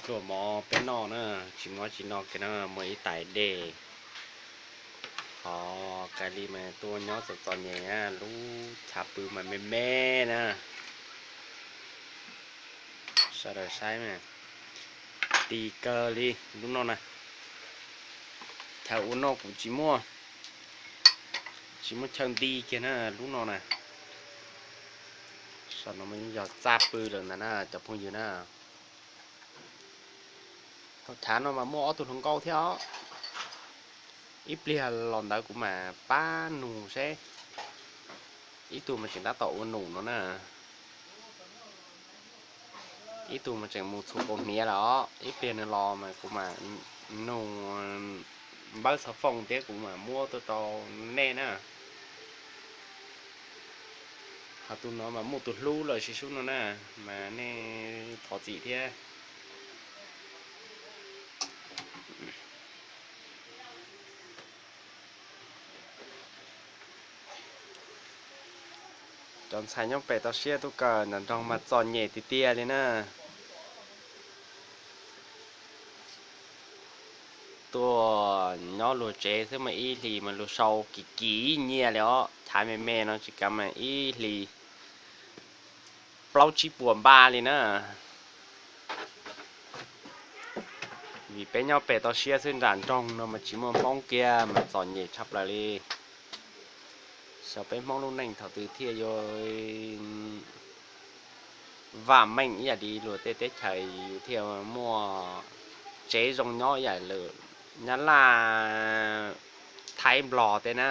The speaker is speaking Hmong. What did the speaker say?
Pluas mov peb noj na, tsis muaj tsis noj kiag na, muaj ib tais dej. Qhov kais li mas tuaj nyob txom txom nyem, lub chav pw mas me me na. Sawv daws saib mas, ti kawg li lub no na. Chaw ua noj kuv tsis muaj, tsis muaj chaw nti kiag na lub no na. Saum no mas yog txaj pw lawm ntag na cov phooj ywg na. Thaum chav no mas muaj ob tug hluas nkauj thiab os. Ib pliag los ntawd kuv mam pab nug seb. Ib tug mas tseem tab tom ua num no na. Ib tug mas tseem mus txhuam kaus hniav lawm os. Ib pliag nws los mas kuv mam nug npawb xov foos thiab kuv mam muab tuaj rau nej na. Ho tus no mas muaj tus hlub lawm sib sub no na, mas nej thov txim thiab. Cov ntxhais nyob pem toj siab tuaj kawm nram nroog mas txom nyem tiag tiag li na. Tuaj nyob luag tsev xwb mas ib hlis mas luag sau kim kim nyiaj li os, chav me me no tsis kav mas ib hlis plaub tsib puas npaj li na. Vim peb nyob pem toj siab xwb, nram nroog no mas tsis muaj Hmoob kiag mas txom nyem tshaj plaws li. Xyov peb Hmoob lub neej thaum twg thiaj yuav vam meej ib yam li luag tej teb chaws, yus thiaj muaj tsev zoo nyob ib yam li Nyab Laj, Thaib, Nplog tej na.